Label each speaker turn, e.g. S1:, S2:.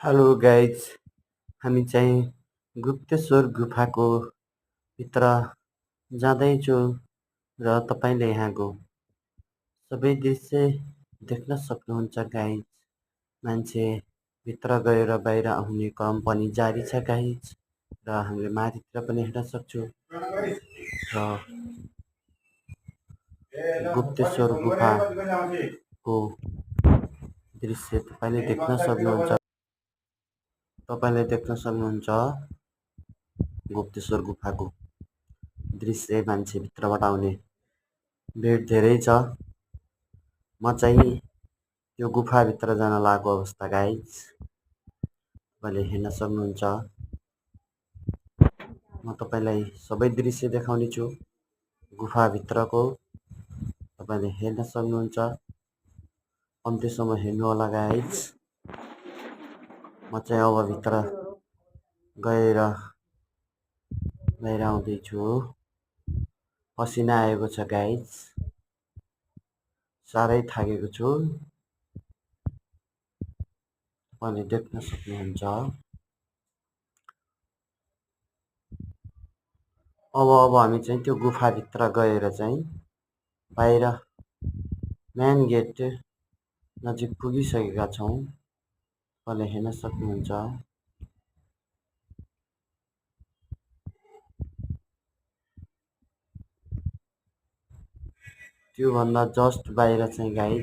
S1: Hello guys, हामी चाहिँ गुप्तेश्वर गुफाको भित्र जाँदैछु र तपाईँले यहाँको सबै दृश्य देख्न सक्नुहुन्छ गाइज। मान्छे भित्र गएर बाहिर आउने क्रम पनि जारी छ गाइज र हामीले माथितिर पनि हेर्न सक्छौँ र गुप्तेश्वर गुफाको दृश्य तपाईँले देख्न सक्नुहुन्छ गुप्तेश्वर गुफाको दृश्य। मान्छे भित्रबाट आउने भिड धेरै छ। म चाहिँ त्यो गुफाभित्र जान लागेको अवस्था गाइज, तपाईँले हेर्न सक्नुहुन्छ। म तपाईँलाई सबै दृश्य देखाउने छु गुफाभित्रको। तपाईँले हेर्न सक्नुहुन्छ, अन्त्यसम्म हेर्नु होला गाइज। म चाहिँ अब भित्र गएर बाहिर आउँदैछु। पसिना आएको छ गाइज, साह्रै थाकेको छु, तपाईँले देख्न सक्नुहुन्छ। अब हामी चाहिँ त्यो गुफाभित्र गएर चाहिँ बाहिर मेन गेट नजिक पुगिसकेका छौँ। तपाईँले हेर्न सक्नुहुन्छ। त्योभन्दा जस्ट बाहिर चाहिँ गाइज